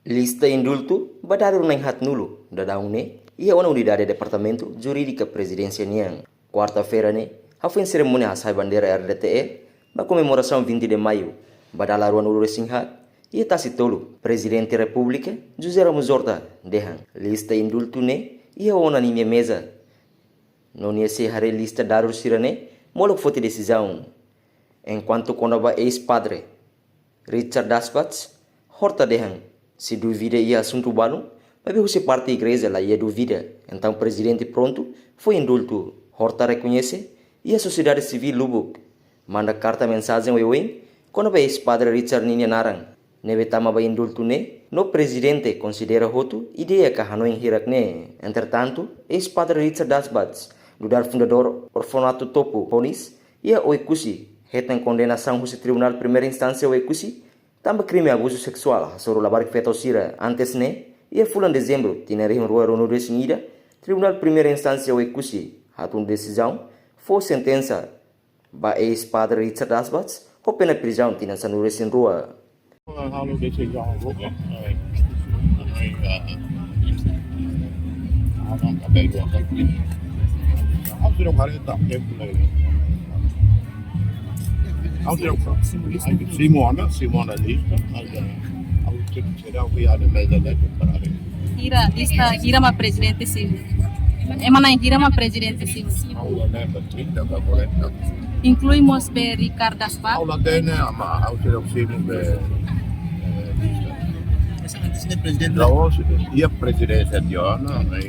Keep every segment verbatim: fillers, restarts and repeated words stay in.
Lista indultu ba dadur na'in haat-nulu daudaun ne'e iha ona Unidade Departamentu Jurídika Prezidénsia nian. Kuarta-feira ne'e hafoin serimónia hasai bandeira R D T L ba komemorasaun vinte de Maio ba dala ruanulu-resin-haat iha Tasitolu, Prezidente Repúblika José Ramos Horta dehan lista indultu ne'e iha ona ninia meza, no nia sei haree lista dadur sira-ne'e molok foti desizaun. Enkuantu kona-ba eis-padre Richard Dasbach, Horta dehan sei dúvida iha asuntu balun, maibé husi parte igreja la iha dúvida, entaun prezidente prontu fó indultu. Horta rekoñese iha sosiedade sivíl lubuk manda karta mensajen oioin kona-ba eis-padre Richard ninia naran ne'ebé tama ba indultu ne'e, no prezidente konsidera hotu ideia ka hanoin hirak-ne'e. Entretantu, eis-padre Richard Dasbach, nu'udar fundadór Orfanatu Topo Ponis iha Oekusi, hetan kondenasaun husi Tribunál Primeira Instánsia Oekusi tanba krime abuzu seksuál hasoru labarik-feto sira. Antes ne'e, iha fulan Dezembru tinan rihun rua ruanulu-resin-ida, Tribunál Primeira Instánsia Oekusi hatún desizaun fó sentensa ba eis-padre Richard Dasbach ho pena prizaun tinan sanulu-resin-rua. Simona, Simona lista, mas, eh, Hira, lista, hira mak prezidente sira? Ema na'in hira mak prezidente sira? Inklui mós be Richard Dasbach. Aula dene ama auto oksígeno be, eh, lista. Mas antes de prezidente. Laos, iha prezidénsia tiha ona, mas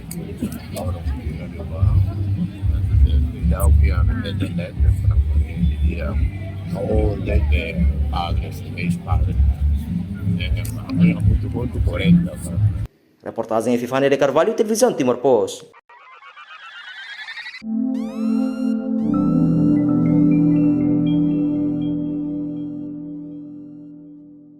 Reportajen Epifania de Carvalho, Televizaun Timor Post.